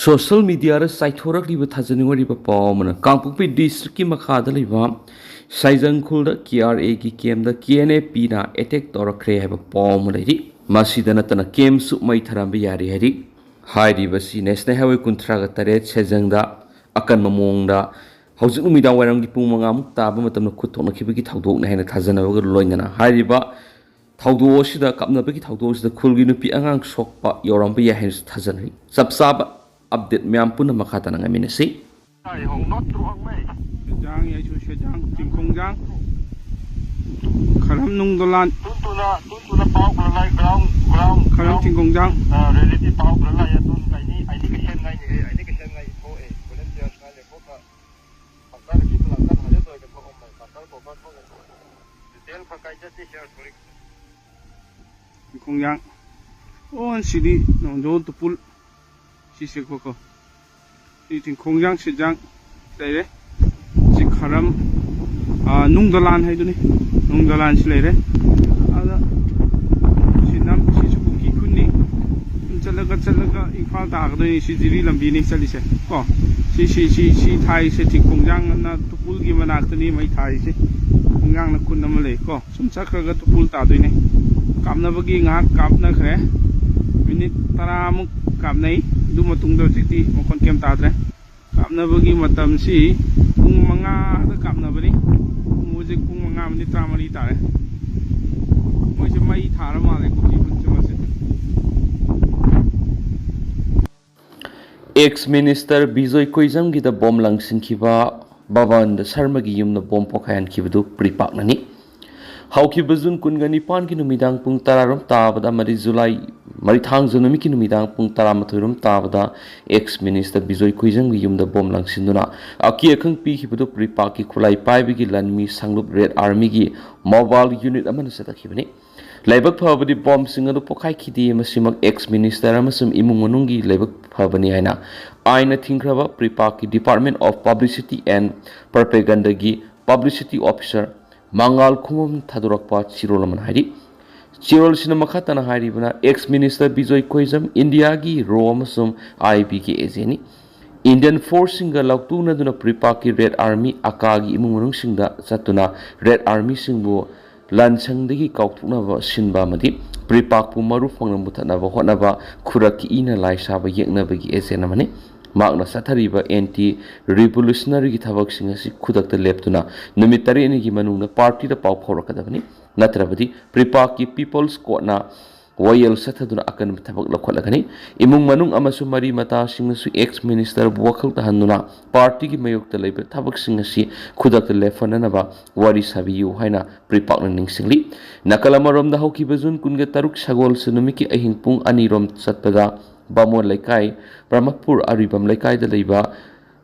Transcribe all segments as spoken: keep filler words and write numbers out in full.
Social ꯃꯤꯗꯤꯌꯥꯗ ꯆꯥꯏꯊꯣꯔꯛꯂꯤꯕ ꯊꯥꯖꯅꯤꯡꯉꯥꯏ ꯑꯣꯏꯔꯤꯕ ꯄꯥꯎ ꯑꯃꯅ, ꯀꯥꯡꯄꯣꯛꯄꯤ ꯗꯤꯁꯇ꯭ꯔꯤꯛꯀꯤ ꯃꯈꯥꯗ ꯂꯩꯕ ꯁꯥꯏꯖꯪ ꯈꯨꯜꯗ ꯀꯦ ꯑꯥꯔ ꯑꯦꯒꯤ ꯀꯦꯝꯗ ꯀꯦ ꯑꯦꯟ ꯑꯦ ꯄꯤꯅ ꯑꯦꯇꯦꯛ ꯇꯧꯔꯛꯈ꯭ꯔꯦ ꯍꯥꯏꯕ ꯄꯥꯎ ꯑꯃ ꯂꯩꯔꯤ꯫ ꯃꯁꯤꯗ ꯅꯠꯇꯅ ꯀꯦꯝꯁꯨ ꯃꯩ ꯊꯥꯔꯝꯕ ꯌꯥꯔꯤ ꯍꯥꯏꯔꯤ꯫ ꯍꯥꯏꯔꯤꯕꯁꯤ ꯅꯦꯁꯅꯦꯜ ꯍꯥꯏꯋꯦ ꯀꯨꯟꯊ꯭ꯔꯥꯒ ꯇꯔꯦꯠ ꯁꯦꯖꯪꯗ ꯑꯀꯟꯕ ꯃꯑꯣꯡꯗ ꯍꯧꯖꯤꯛ ꯅꯨꯃꯤꯗꯥꯡ ꯋꯥꯏꯔꯝꯒꯤ ꯄꯨꯡ ꯃꯉꯥꯃꯨꯛ ꯇꯥꯕ ꯃꯇꯝꯗ ꯈꯨꯠ ꯊꯣꯛꯅꯈꯤꯕꯒꯤ ꯊꯧꯗꯣꯛꯅꯤ ꯍꯥꯏꯅ ꯊꯥꯖꯅꯕꯒ ꯂꯣꯏꯅꯅ, ꯍꯥꯏꯔꯤꯕ ꯊꯧꯗꯣꯛ ꯑꯁꯤꯗ, ꯀꯥꯞꯅꯕꯒꯤ ꯊꯧꯗꯣꯛ ꯑꯁꯤꯗ ꯈꯨꯜꯒꯤ ꯅꯨꯄꯤ ꯑꯉꯥꯡ ꯁꯣꯛꯄ ꯌꯥꯎꯔꯝꯕ ꯌꯥꯏ ꯍꯥꯏꯅꯁꯨ ꯊꯥꯖꯅꯔꯤ꯫ ꯆꯞ ꯆꯥꯕ ꯑꯞꯗꯦꯠ ꯃꯌꯥꯝ ꯄꯨꯟꯅ ꯃꯈꯥ ꯇꯥꯅ ꯉꯥꯏꯃꯤꯟꯅꯁꯤ꯫ ꯁꯦꯖꯥꯡ, ꯌꯥꯏꯁꯨ ꯁꯦꯖꯥꯡ, ꯆꯤꯡꯈꯣꯡꯖꯥꯡ, ꯈꯔꯝ ꯅꯨꯡꯗꯣꯂꯥꯟ꯫ ꯇꯨꯟ ꯇꯨꯅ, ꯇꯨꯟ ꯇꯨꯅ ꯄꯥꯎ ꯈꯔ ꯂꯥꯏ, ꯒ꯭ꯔꯥꯎꯟ, ꯒ꯭ꯔꯥꯎꯟ, ꯈꯔꯝ ꯒ꯭ꯔꯥꯎꯟ, ꯆꯤꯡꯈꯣꯡꯖꯥꯡ꯫ ꯑ, ꯔꯦꯂꯤꯇꯤ ꯄꯥꯎ ꯈꯔ ꯂꯥꯏ, ꯑꯗꯨꯝ ꯑꯩꯅꯤ, ꯑꯩꯅꯤ ꯀꯩꯁꯦꯟ ꯉꯥꯏꯅꯤ, ꯑꯩꯅꯤ ꯀꯩꯁꯦꯟ ꯉꯥꯏ ꯊꯣꯛꯑꯦ, ꯚꯣꯂꯟꯇꯤꯌꯔꯁ ꯉꯥꯏ ꯂꯩ ꯊꯣꯛꯄ꯫ ꯄꯥꯁꯇꯔ ꯑꯁꯤ ꯄꯨꯂꯞ ꯆꯠ ꯍꯥꯏꯖ ꯂꯣꯏꯒ ꯊꯣꯛꯑꯝꯃꯦ, ꯄꯥꯁꯇꯔ ꯀꯣꯕꯔ ꯊꯣꯛꯑꯦ꯫ ꯗꯤꯇꯦꯜ ꯈꯔ ꯀꯥꯏ ꯆꯠꯇꯦ, ꯁꯤꯌꯔ ꯁꯣꯔꯤ꯫ ꯆꯤꯡꯈꯣꯡꯌꯥꯡ꯫ ꯑꯣ, ꯁꯤꯗꯤ ꯅꯣꯡꯖꯣꯜ ꯇꯨꯄꯨꯜ꯫ ꯁꯤꯁꯦ ꯀꯣ, ꯀꯣ꯫ ꯁꯤ ꯆꯤꯡꯈꯣꯡꯌꯥꯡ ꯁꯤꯖꯥꯡ ꯂꯩꯔꯦ꯫ ꯁꯤ ꯈꯔꯝ, ꯑꯥ, ꯅꯨꯡꯗꯂꯥꯟ ꯍꯥꯏꯗꯨꯅꯤ꯫ ꯅꯨꯡꯗꯂꯥꯟꯁꯤ ꯂꯩꯔꯦ꯫ ꯑꯗ ꯁꯤ ꯅꯝ-, ꯁꯤꯁꯨ ꯀꯨꯀꯤ ꯈꯨꯟꯅꯤ꯫ ꯁꯨꯝ ꯆꯠꯂꯒ, ꯆꯠꯂꯒ ꯏꯝꯐꯥꯜ ꯇꯥꯒꯗꯣꯏꯅꯤ꯫ ꯁꯤ ꯖꯤꯔꯤ ꯂꯝꯕꯤꯅꯤ ꯆꯠꯂꯤꯁꯦ ꯀꯣ꯫ ꯁꯤ, ꯁꯤ, ꯁꯤ, ꯁꯤ ꯊꯥꯏꯁꯦ ꯆꯤꯡꯈꯣꯡꯌꯥꯡ ꯑꯅ ꯇꯨꯄꯨꯜꯒꯤ ꯃꯅꯥꯛꯇꯅꯤ ꯃꯩ ꯊꯥꯔꯤꯁꯦ꯫ ꯈꯣꯡꯌꯥꯡꯅ ꯈꯨꯟ ꯑꯃ ꯂꯩ ꯀꯣ꯫ ꯁꯨꯝ ꯆꯠꯈ꯭ꯔꯒ ꯇꯨꯄꯨꯜ ꯇꯥꯗꯣꯏꯅꯦ꯫ ꯀꯥꯞꯅꯕꯒꯤ ꯉꯥꯏꯍꯥꯛ ꯀꯥꯞꯅꯈ꯭ꯔꯦ꯫ ꯃꯤꯅꯤꯠ ꯇꯔꯥꯃꯨꯛ ꯀꯥꯞꯅꯩ꯫ ꯑꯗꯨ ꯃꯇꯨꯡꯗ ꯍꯧꯖꯤꯛꯇꯤ ꯃꯈꯣꯟ ꯀꯩꯝ ꯇꯥꯗ꯭ꯔꯦ꯫ ꯀꯥꯞꯅꯕꯒꯤ ꯃꯇꯝꯁꯤ ꯄꯨꯡ ꯃꯉꯥꯗ ꯀꯥꯞꯅꯕꯅꯤ꯫ ꯄꯨꯡ ꯍꯧꯖꯤꯛ ꯄꯨꯡ ꯃꯉꯥ ꯃꯤꯅꯤꯠ ꯇꯔꯥꯃꯔꯤ ꯇꯥꯔꯦ꯫ ꯃꯣꯏꯁꯦ ꯃꯩ ꯊꯥꯔ ꯃꯥꯜꯂꯦ, ꯀꯨꯀꯤ ꯈꯨꯟꯁꯦ ꯃꯁꯦ꯫ ꯑꯦꯛꯁ ꯃꯤꯅꯤꯁꯇꯔ ꯕꯤꯖꯣꯏ ꯀꯣꯏꯖꯝꯒꯤꯗ ꯕꯣꯝ ꯂꯪꯁꯤꯟꯈꯤꯕ ꯚꯕꯟꯗ ꯁꯔꯃꯒꯤ ꯌꯨꯝꯗ ꯕꯣꯝ ꯄꯣꯈꯥꯏꯍꯟꯈꯤꯕꯗꯨ ꯄ꯭ꯔꯤꯄꯥꯛꯅꯅꯤ꯫ ꯍꯧꯈꯤꯕ ꯖꯨꯟ ꯀꯨꯟꯒ ꯅꯤꯄꯥꯟꯒꯤ ꯅꯨꯃꯤꯗꯥꯡ ꯄꯨꯡ ꯇꯔꯥꯔꯣꯝ ꯇꯥꯕꯗ ꯑꯃꯗꯤ ꯖꯨꯂꯥꯏ ꯃꯔꯤꯊꯥꯡꯖ ꯅꯨꯃꯤꯠꯀꯤ ꯅꯨꯃꯤꯗꯥꯡ ꯄꯨꯡ ꯇꯔꯥꯃꯥꯊꯣꯏꯔꯣꯝ ꯇꯥꯕꯗ ꯑꯦꯛꯁ ꯃꯤꯅꯤꯁꯇꯔ ꯕꯤꯖꯣꯏ ꯀꯣꯏꯖꯝꯒꯤ ꯌꯨꯝꯗ ꯕꯣꯝ ꯂꯪꯁꯤꯟꯗꯨꯅ ꯑꯀꯤ ꯑꯈꯪ ꯄꯤꯈꯤꯕꯗꯨ ꯄ꯭ꯔꯤꯄꯥꯛꯀꯤ ꯈꯨꯠꯂꯥꯏ ꯄꯥꯏꯕꯒꯤ ꯂꯥꯟꯃꯤ ꯁꯪꯂꯨꯞ ꯔꯦꯗ ꯑꯥꯔꯃꯤꯒꯤ ꯃꯣꯕꯥꯏꯜ ꯌꯨꯅꯤꯠ ꯑꯃꯅ ꯆꯠꯊꯈꯤꯕꯅꯤ꯫ ꯂꯥꯏꯕꯛ ꯐꯕꯗꯤ ꯕꯣꯝꯁꯤꯡ ꯑꯗꯨ ꯄꯣꯈꯥꯏꯈꯤꯗꯦ꯫ ꯃꯁꯤꯃꯛ ꯑꯦꯛꯁ ꯃꯤꯅꯤꯁꯇꯔ ꯑꯃꯁꯨꯡ ꯏꯃꯨꯡ ꯃꯅꯨꯡꯒꯤ ꯂꯥꯏꯕꯛ ꯐꯕꯅꯤ ꯍꯥꯏꯅ ꯑꯥꯏꯟꯅ ꯊꯤꯡꯈ꯭ꯔꯕ ꯄ꯭ꯔꯤꯄꯥꯛꯀꯤ Department of Publicity and Propagandaꯒꯤ ꯄꯕ꯭ꯂꯤꯁꯤꯇꯤ ꯑꯣꯐꯤꯁꯥꯔ ꯃꯉꯥꯜ ꯈꯨꯃꯝ ꯊꯥꯗꯣꯔꯛꯄ ꯆꯦꯔꯣꯜ ꯑꯃꯅ ꯍꯥꯏꯔꯤ꯫ ꯆꯦꯔꯣꯜꯁꯤꯅ ꯃꯈꯥ ꯇꯥꯅ ꯍꯥꯏꯔꯤꯕꯅ, ꯑꯦꯛꯁ ꯃꯤꯅꯤꯁꯇꯔ ꯕꯤꯖꯣꯏ ꯀꯣꯏꯖꯝ ꯏꯟꯗꯤꯌꯥꯒꯤ ꯔꯣ ꯑꯃꯁꯨꯡ ꯑꯥꯏ ꯕꯤꯒꯤ ꯑꯦꯖꯦꯟꯅꯤ꯫ ꯏꯟꯗꯤꯌꯟ ꯐꯣꯔꯁꯁꯤꯡꯒ ꯂꯥꯎꯇꯨꯅꯗꯨꯅ ꯄ꯭ꯔꯤꯄꯥꯛꯀꯤ ꯔꯦꯗ ꯑꯥꯔꯃꯤ ꯑꯀꯥꯒꯤ ꯏꯃꯨꯡ ꯃꯅꯨꯡꯁꯤꯡꯗ ꯆꯠꯇꯨꯅ ꯔꯦꯗ ꯑꯥꯔꯃꯤꯁꯤꯡꯕꯨ ꯂꯥꯟꯁꯪꯗꯒꯤ ꯀꯥꯎꯊꯣꯛꯅꯕ ꯁꯤꯟꯕ ꯑꯃꯗꯤ ꯄ꯭ꯔꯤꯄꯥꯛꯄꯨ ꯃꯔꯨ ꯐꯪꯅ ꯃꯨꯊꯠꯅꯕ ꯍꯣꯠꯅꯕ ꯈꯨꯔꯛꯀꯤ ꯏꯅ ꯂꯥꯏ ꯁꯥꯕ ꯌꯦꯛꯅꯕꯒꯤ ꯑꯦꯖꯦꯟ ꯑꯃꯅꯤ꯫ ꯃꯍꯥꯛꯅ ꯆꯠꯊꯔꯤꯕ ꯑꯦꯟꯇꯤ ꯔꯤꯚꯣꯂꯨꯁꯅꯔꯤꯒꯤ ꯊꯕꯛꯁꯤꯡ ꯑꯁꯤ ꯈꯨꯗꯛꯇ ꯂꯦꯞꯇꯨꯅ ꯅꯨꯃꯤꯠ ꯇꯔꯦꯠꯅꯤꯒꯤ ꯃꯅꯨꯡꯗ ꯄꯥꯔꯇꯤꯗ ꯄꯥꯎ ꯐꯥꯎꯔꯛꯀꯗꯕꯅꯤ꯫ ꯅꯠꯇ꯭ꯔꯕꯗꯤ ꯄ꯭ꯔꯤꯄꯥꯛꯀꯤ ꯄꯤꯄꯜꯁ ꯀꯣꯔꯠꯅ ꯋꯥꯌꯦꯜ ꯆꯠꯊꯗꯨꯅ ꯑꯀꯟꯕ ꯊꯕꯛ ꯂꯧꯈꯠꯂꯒꯅꯤ꯫ ꯏꯃꯨꯡ ꯃꯅꯨꯡ ꯑꯃꯁꯨꯡ ꯃꯔꯤ ꯃꯇꯥꯁꯤꯡꯅꯁꯨ ꯑꯦꯛꯁ ꯃꯤꯅꯤꯁꯇꯔꯕꯨ ꯋꯥꯈꯜ ꯇꯥꯍꯟꯗꯨꯅ ꯄꯥꯔꯇꯤꯒꯤ ꯃꯥꯌꯣꯛꯇ ꯂꯩꯕ ꯊꯕꯛꯁꯤꯡ ꯑꯁꯤ ꯈꯨꯗꯛꯇ ꯂꯦꯞꯍꯟꯅꯅꯕ ꯋꯥꯔꯤ ꯁꯥꯕꯤꯌꯨ ꯍꯥꯏꯅ ꯄ꯭ꯔꯤꯄꯥꯛꯅ ꯅꯤꯡꯁꯤꯡꯂꯤ꯫ ꯅꯥꯀꯜ ꯑꯃꯔꯣꯝꯗ, ꯍꯧꯈꯤꯕ ꯖꯨꯟ ꯀꯨꯟꯒ ꯇꯔꯨꯛ ꯁꯒꯣꯜꯁꯦ ꯅꯨꯃꯤꯠꯀꯤ ꯑꯍꯤꯡ ꯄꯨꯡ ꯑꯅꯤꯔꯣꯝ ꯆꯠꯄꯗ ꯕꯥꯃꯣꯟ ꯂꯩꯀꯥꯏ, ꯕ꯭ꯔꯍꯃꯄꯨꯔ ꯑꯔꯤꯕꯝ ꯂꯩꯀꯥꯏꯗ ꯂꯩꯕ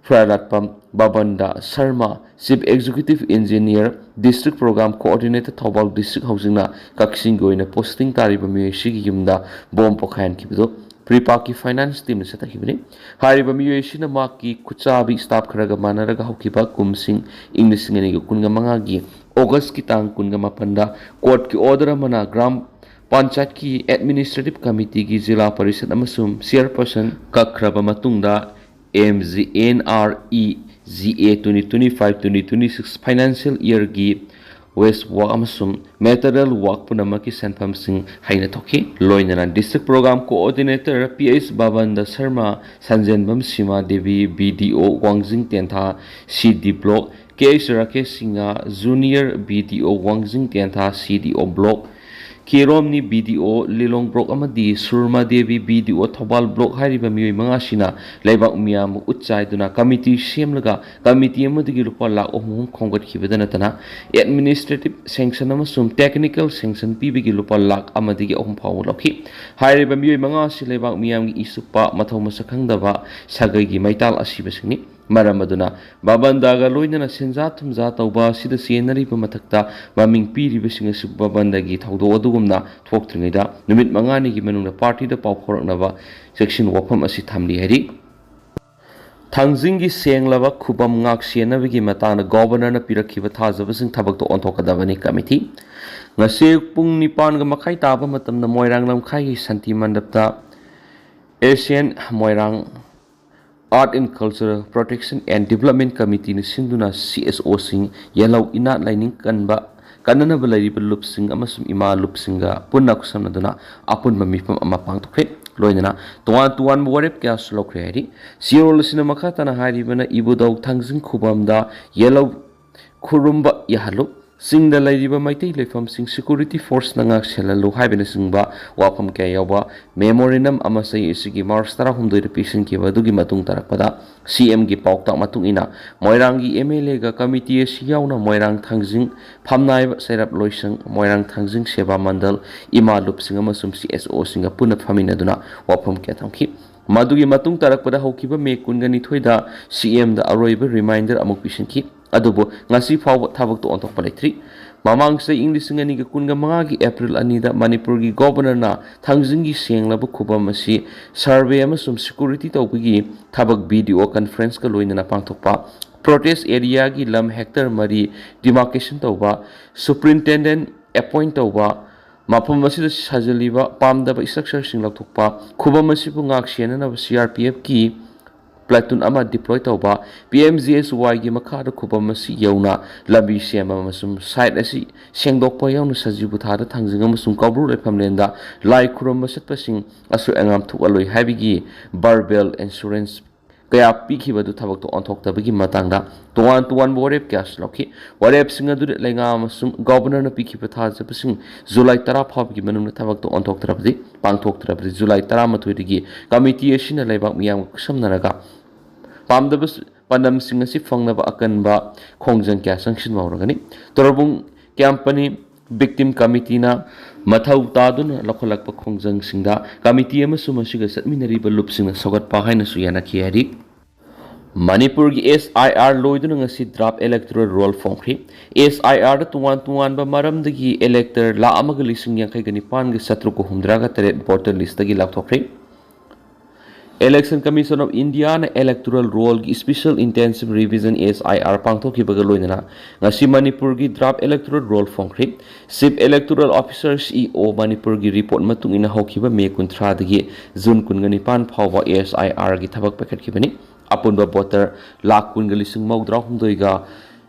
ꯐ꯭ꯔꯥꯏꯂꯥꯠꯄꯝ Babanda Sharma, chief executive engineer, district programme coordinator, Thoubal district ꯍꯧꯖꯤꯛꯅ ꯀꯛꯆꯤꯡꯒꯤ ꯑꯣꯏꯅ ꯄꯣꯁꯇꯤꯡ ꯇꯥꯔꯤꯕ ꯃꯤꯑꯣꯏꯁꯤꯒꯤ ꯌꯨꯝꯗ ꯕꯣꯝ ꯄꯣꯈꯥꯏꯍꯟꯈꯤꯕꯗꯨ ꯄ꯭ꯔꯤꯄꯥꯛꯀꯤ ꯐꯥꯏꯅꯥꯟꯁ ꯇꯤꯝꯅ ꯆꯠꯊꯈꯤꯕꯅꯤ꯫ ꯍꯥꯏꯔꯤꯕ ꯃꯤꯑꯣꯏ ꯑꯁꯤꯅ ꯃꯍꯥꯛꯀꯤ ꯈꯨꯠꯆꯥꯕꯤ ꯁ꯭ꯇꯥꯐ ꯈꯔꯒ ꯃꯥꯟꯅꯔꯒ ꯍꯧꯈꯤꯕ ꯀꯨꯝꯁꯤꯡ ꯏꯪ ꯂꯤꯁꯤꯡ ꯑꯅꯤꯒ ꯀꯨꯟꯒ ꯃꯉꯥꯒꯤ ꯑꯣꯒꯁꯀꯤ ꯇꯥꯡ ꯀꯨꯟꯒ ꯃꯥꯄꯟꯗ ꯀꯣꯔꯠꯀꯤ ꯑꯣꯔꯗꯔ ꯑꯃꯅ ꯒ꯭ꯔꯥꯝ ꯄꯟꯆꯥꯌꯠꯀꯤ ꯑꯦꯗꯃꯤꯅꯤꯁꯇ꯭ꯔꯦꯇꯤꯚ ꯀꯃꯤꯇꯤꯒꯤ ꯖꯤꯂꯥ ꯄꯔꯤꯁꯠ ꯑꯃꯁꯨꯡ ꯆꯤꯌꯔꯄꯔꯁꯟ ꯀꯛꯈ꯭ꯔꯕ ꯃꯇꯨꯡꯗ, M G N R E G A twenty twenty five twenty twenty six financial yearꯒꯤ ꯋꯦꯁ ꯋꯥꯛ ꯑꯃꯁꯨꯡ ꯃꯦꯇꯔꯤꯌꯦꯜ ꯋꯥꯛ ꯄꯨꯝꯅꯃꯛꯀꯤ ꯁꯦꯟꯐꯝꯁꯤꯡ ꯍꯥꯏꯅ ꯊꯣꯛꯈꯤ꯫ ꯂꯣꯏꯅꯅ district programme coordinator P H Babanda Sharma, Sanjenbam Sima Devi, B D O Wangjing Tentha, C D block, K H Rakesh Singh, junior B D O Wangjing Tentha, C ꯗꯤ ꯑꯣ ꯕ꯭ꯂꯣꯛ, ꯀꯦꯔꯣꯝꯅꯤ ꯕꯤ ꯗꯤ ꯑꯣ ꯂꯤꯂꯣꯡ ꯕ꯭ꯂꯣꯛ ꯑꯃꯗꯤ ꯁꯨꯔꯃꯥ ꯗꯦꯕꯤ ꯕꯤ ꯗꯤ ꯑꯣ ꯊꯧꯕꯥꯜ ꯕ꯭ꯂꯣꯛ ꯍꯥꯏꯔꯤꯕ ꯃꯤꯑꯣꯏ ꯃꯉꯥꯁꯤꯅ ꯂꯩꯕꯥꯛ ꯃꯤꯌꯥꯝꯕꯨ ꯎꯠ ꯆꯥꯏꯗꯨꯅ ꯀꯃꯤꯇꯤ ꯁꯦꯝꯂꯒ ꯀꯃꯤꯇꯤ ꯑꯃꯗꯒꯤ ꯂꯨꯄꯥ ꯂꯥꯈ ꯑꯍꯨꯝ ꯈꯣꯝꯒꯠꯈꯤꯕꯗ ꯅꯠꯇꯅ, ꯑꯦꯗꯃꯤꯅꯤꯁꯇ꯭ꯔꯦꯇꯤꯚ ꯁꯦꯡꯁꯟ ꯑꯃꯁꯨꯡ ꯇꯦꯛꯅꯤꯀꯦꯜ ꯁꯦꯡꯁꯟ ꯄꯤꯕꯒꯤ ꯂꯨꯄꯥ ꯂꯥꯈ ꯑꯃꯗꯒꯤ ꯑꯍꯨꯝ ꯐꯥꯎꯕ ꯂꯧꯈꯤ꯫ ꯍꯥꯏꯔꯤꯕ ꯃꯤꯑꯣꯏ ꯃꯉꯥ ꯑꯁꯤ ꯂꯩꯕꯥꯛ ꯃꯤꯌꯥꯝꯒꯤ ꯏ ꯆꯨꯞꯄ, ꯃꯊꯧ ꯃꯁꯛ ꯈꯪꯗꯕ ꯁꯥꯒꯩꯒꯤ ꯃꯩꯇꯥꯜ ꯑꯁꯤꯕꯁꯤꯡꯅꯤ꯫ ꯃꯔꯝ ꯑꯗꯨꯅ ꯕꯕꯟꯗꯥꯒ ꯂꯣꯏꯅꯅ ꯁꯦꯟꯖꯥ ꯊꯨꯝꯖꯥ ꯇꯧꯕ ꯑꯁꯤꯗ ꯆꯦꯟꯅꯔꯤꯕ ꯃꯊꯛꯇ, ꯃꯃꯤꯡ ꯄꯤꯔꯤꯕꯁꯤꯡ ꯑꯁꯤ ꯕꯕꯟꯗꯥꯒꯤ ꯊꯧꯗꯣꯛ ꯑꯗꯨꯒꯨꯝꯅ ꯊꯣꯛꯇ꯭ꯔꯤꯉꯩꯗ ꯅꯨꯃꯤꯠ ꯃꯉꯥꯅꯤꯒꯤ ꯃꯅꯨꯡꯗ ꯄꯥꯔꯇꯤꯗ ꯄꯥꯎ ꯐꯥꯎꯔꯛꯅꯕ ꯆꯦꯛꯁꯤꯟ ꯋꯥꯐꯝ ꯑꯁꯤ ꯊꯝꯂꯤ ꯍꯥꯏꯔꯤ꯫ ꯊꯥꯡꯖꯤꯡꯒꯤ ꯁꯦꯡꯂꯕ ꯈꯨꯕꯝ ꯉꯥꯛ ꯁꯦꯟꯅꯕꯒꯤ ꯃꯇꯥꯡꯗ ꯒꯣꯕꯔꯅꯔꯅ ꯄꯤꯔꯛꯈꯤꯕ ꯊꯥꯖꯕꯁꯤꯡ ꯊꯕꯛꯇ ꯑꯣꯟꯊꯣꯛꯀꯗꯕꯅꯤ꯫ ꯀꯃꯤꯇꯤ ꯉꯁꯤ ꯄꯨꯡ ꯅꯤꯄꯥꯟꯒ ꯃꯈꯥꯏ ꯇꯥꯕ ꯃꯇꯝꯗ ꯃꯣꯏꯔꯥꯡ ꯂꯝꯈꯥꯏꯒꯤ ꯁꯥꯟꯇꯤ ꯃꯟꯗꯞꯇ Asian Moirang Art and Culture Protection and Development Committeeꯅ ꯁꯤꯟꯗꯨꯅ C S Oꯁꯤꯡ, ꯌꯦꯜꯍꯧ ꯏꯅꯥꯠ ꯂꯥꯏꯅꯤꯡ ꯀꯟꯕ, ꯀꯟꯅꯅꯕ ꯂꯩꯔꯤꯕ ꯂꯨꯞꯁꯤꯡ ꯑꯃꯁꯨꯡ ꯏꯃꯥ ꯂꯨꯞꯁꯤꯡꯒ ꯄꯨꯟꯅ ꯈꯨꯠꯁꯝꯅꯗꯨꯅ ꯑꯄꯨꯟꯕ ꯃꯤꯐꯝ ꯑꯃ ꯄꯥꯡꯊꯣꯛꯈ꯭ꯔꯦ꯫ ꯂꯣꯏꯅꯅ ꯇꯣꯉꯥꯟ ꯇꯣꯉꯥꯟꯕ ꯋꯥꯔꯦꯞ ꯀꯌꯥꯁꯨ ꯂꯧꯈ꯭ꯔꯦ ꯍꯥꯏꯔꯤ꯫ ꯆꯦꯔꯣꯜ ꯑꯁꯤꯅ ꯃꯈꯥ ꯇꯥꯅ ꯍꯥꯏꯔꯤꯕꯅ, ꯏꯕꯨꯙꯧ ꯊꯥꯡꯖꯤꯡ ꯈꯨꯕꯝꯗ ꯌꯦꯜꯍꯧ ꯈꯨꯔꯨꯝꯕ ꯌꯥꯍꯜꯂꯨ꯫ ꯆꯤꯡꯗ ꯂꯩꯔꯤꯕ ꯃꯩꯇꯩ ꯂꯩꯐꯝꯁꯤꯡ security forceꯅ ꯉꯥꯛꯁꯦꯜꯍꯜꯂꯨ ꯍꯥꯏꯕꯅꯆꯤꯡꯕ ꯋꯥꯐꯝ ꯀꯌꯥ ꯌꯥꯎꯕ memorandum ꯑꯃ ꯆꯍꯤ ꯑꯁꯤꯒꯤ March ꯇꯔꯥꯍꯨꯝꯗꯣꯏꯗ ꯄꯤꯁꯤꯟꯈꯤꯕ ꯑꯗꯨꯒꯤ ꯃꯇꯨꯡ ꯇꯥꯔꯛꯄꯗ C Mꯒꯤ ꯄꯥꯎꯇꯥꯛ ꯃꯇꯨꯡ ꯏꯟꯅ ꯃꯣꯏꯔꯥꯡꯒꯤ M L Aꯒ committee ꯑꯁꯤ ꯌꯥꯎꯅ ꯃꯣꯏꯔꯥꯡ ꯊꯥꯡꯖꯤꯡ ꯐꯝꯅꯥꯏꯕ ꯆꯩꯔꯞ ꯂꯣꯏꯁꯪ, ꯃꯣꯏꯔꯥꯡ ꯊꯥꯡꯖꯤꯡ ꯁꯦꯕꯥ ꯃꯟꯗꯜ, ꯏꯃꯥ ꯂꯨꯞꯁꯤꯡ ꯑꯃꯁꯨꯡ C S Oꯁꯤꯡꯒ ꯄꯨꯟꯅ ꯐꯝꯃꯤꯟꯅꯗꯨꯅ ꯋꯥꯐꯝ ꯀꯌꯥ ꯊꯝꯈꯤ꯫ ꯃꯗꯨꯒꯤ ꯃꯇꯨꯡ ꯇꯥꯔꯛꯄꯗ ꯍꯧꯈꯤꯕ May ꯀꯨꯟꯒ ꯅꯤꯊꯣꯏꯗ C Mꯗ ꯑꯔꯣꯏꯕ reminder ꯑꯃꯨꯛ ꯄꯤꯁꯤꯟꯈꯤ꯫ ꯑꯗꯨꯕꯨ ꯉꯁꯤ ꯐꯥꯎꯕ ꯊꯕꯛꯇ ꯑꯣꯟꯊꯣꯛꯄ ꯂꯩꯇ꯭ꯔꯤ꯫ ꯃꯃꯥꯡ ꯆꯍꯤ ꯏꯪ ꯂꯤꯁꯤꯡ ꯑꯅꯤꯒ ꯀꯨꯟꯒ ꯃꯉꯥꯒꯤ April ꯑꯅꯤꯗ ꯃꯅꯤꯄꯨꯔꯒꯤ Governorꯅ ꯊꯥꯡꯖꯤꯡꯒꯤ ꯁꯦꯡꯂꯕ ꯈꯨꯕꯝ ꯑꯁꯤ survey ꯑꯃꯁꯨꯡ security ꯇꯧꯕꯒꯤ ꯊꯕꯛ video conferenceꯀ ꯂꯣꯏꯅꯅ ꯄꯥꯡꯊꯣꯛꯄ, protect areaꯒꯤ ꯂꯝ hectare ꯃꯔꯤ demarcation ꯇꯧꯕ, superintendent appoint ꯇꯧꯕ, ꯃꯐꯝ ꯑꯁꯤꯗ ꯁꯥꯖꯤꯜꯂꯤꯕ ꯄꯥꯝꯗꯕ structureꯁꯤꯡ ꯂꯧꯊꯣꯛꯄ, ꯈꯨꯕꯝ ꯑꯁꯤꯕꯨ ꯉꯥꯛ ꯁꯦꯟꯅꯅꯕ C R P Fꯀꯤ platoon ꯑꯃ deploy ꯇꯧꯕ, P M G S Yꯒꯤ ꯃꯈꯥꯗ ꯈꯨꯕꯝ ꯑꯁꯤ ꯌꯧꯅ ꯂꯝꯕꯤ ꯁꯦꯝꯕ ꯑꯃꯁꯨꯡ site ꯑꯁꯤ ꯁꯦꯡꯗꯣꯛꯄ ꯌꯥꯎꯅ ꯁꯖꯤꯕꯨ ꯊꯥꯗ ꯊꯥꯡꯖꯤꯡ ꯑꯃꯁꯨꯡ ꯀꯧꯕ꯭ꯔꯨ ꯂꯩꯐꯝꯂꯦꯟꯗ ꯂꯥꯏ ꯈꯨꯔꯨꯝꯕ ꯆꯠꯄꯁꯤꯡ ꯑꯁꯣꯏ ꯑꯉꯥꯝ ꯊꯣꯛꯍꯜꯂꯣꯏ ꯍꯥꯏꯕꯒꯤ verbal assurance ꯀꯌꯥ ꯄꯤꯈꯤꯕ ꯑꯗꯨ ꯊꯕꯛꯇ ꯑꯣꯟꯊꯣꯛꯇꯕꯒꯤ ꯃꯇꯥꯡꯗ ꯇꯣꯉꯥꯟ ꯇꯣꯉꯥꯟꯕ ꯋꯥꯔꯦꯞ ꯀꯌꯥꯁꯨ ꯂꯧꯈꯤ꯫ ꯋꯥꯔꯦꯞꯁꯤꯡ ꯑꯗꯨꯗ ꯂꯩꯉꯥꯛ ꯑꯃꯁꯨꯡ Governorꯅ ꯄꯤꯈꯤꯕ ꯊꯥꯖꯕꯁꯤꯡ July ꯇꯔꯥ ꯐꯥꯎꯕꯒꯤ ꯃꯅꯨꯡꯗ ꯊꯕꯛꯇ ꯑꯣꯟꯊꯣꯛꯇ꯭ꯔꯕꯗꯤ, ꯄꯥꯡꯊꯣꯛꯇ꯭ꯔꯕꯗꯤ July ꯇꯔꯥꯃꯥꯊꯣꯏꯗꯒꯤ committee ꯑꯁꯤꯅ ꯂꯩꯕꯥꯛ ꯃꯤꯌꯥꯝꯒ ꯈꯨꯠꯁꯝꯅꯔꯒ ꯄꯥꯝꯗꯕ ꯄꯥꯟꯗꯝꯁꯤꯡ ꯑꯁꯤ ꯐꯪꯅꯕ ꯑꯀꯟꯕ ꯈꯣꯡꯖꯪ ꯀꯌꯥ ꯆꯪꯁꯤꯟꯕ ꯍꯧꯔꯒꯅꯤ꯫ ꯇꯣꯔꯕꯨꯡ ꯀ꯭ꯌꯥꯝꯄꯅꯤ Victim Committeeꯅ ꯃꯊꯧ ꯇꯥꯗꯨꯅ ꯂꯧꯈꯠꯂꯛꯄ ꯈꯣꯡꯖꯪꯁꯤꯡꯗ committee ꯑꯃꯁꯨꯡ ꯃꯁꯤꯒ ꯆꯠꯃꯤꯟꯅꯔꯤꯕ ꯂꯨꯞꯁꯤꯡꯅ ꯁꯧꯒꯠꯄ ꯍꯥꯏꯅꯁꯨ ꯌꯥꯅꯈꯤ ꯍꯥꯏꯔꯤ꯫ ꯃꯅꯤꯄꯨꯔꯒꯤ S I R ꯂꯣꯏꯗꯨꯅ ꯉꯁꯤ draft electoral roll ꯐꯣꯡꯈ꯭ꯔꯤ꯫ S I Rꯗ ꯇꯣꯉꯥꯟ ꯇꯣꯉꯥꯟꯕ ꯃꯔꯝꯗꯒꯤ elector ꯂꯥꯈ ꯑꯃꯒ ꯂꯤꯁꯤꯡ ꯌꯥꯡꯈꯩꯒ ꯅꯤꯄꯥꯟꯒ ꯆꯥꯇ꯭ꯔꯨꯛꯀ ꯍꯨꯝꯗ꯭ꯔꯥꯒ ꯇꯔꯦꯠ voter listꯇꯒꯤ ꯂꯥꯎꯊꯣꯛꯈ꯭ꯔꯦ꯫ Election Commission of Indiaꯅ Electoral Rollꯒꯤ Special Intensive Revision, S I R, ꯄꯥꯡꯊꯣꯛꯈꯤꯕꯒ ꯂꯣꯏꯅꯅ ꯉꯁꯤ ꯃꯅꯤꯄꯨꯔꯒꯤ draft electoral roll ꯐꯣꯡꯈ꯭ꯔꯦ꯫ Chief Electoral Officer, C E O, ꯃꯅꯤꯄꯨꯔꯒꯤ report ꯃꯇꯨꯡ ꯏꯟꯅ ꯍꯧꯈꯤꯕ ꯃꯦ ꯀꯨꯟꯊ꯭ꯔꯥꯗꯒꯤ ꯖꯨꯟ ꯀꯨꯟꯒ ꯅꯤꯄꯥꯟ ꯐꯥꯎꯕ S I Rꯒꯤ ꯊꯕꯛ ꯄꯥꯏꯈꯠꯈꯤꯕꯅꯤ꯫ ꯑꯄꯨꯟꯕ voter ꯂꯥꯈ ꯀꯨꯟꯒ ꯂꯤꯁꯤꯡ ꯃꯧꯗ꯭ꯔꯥ ꯍꯨꯝꯗꯣꯏꯒ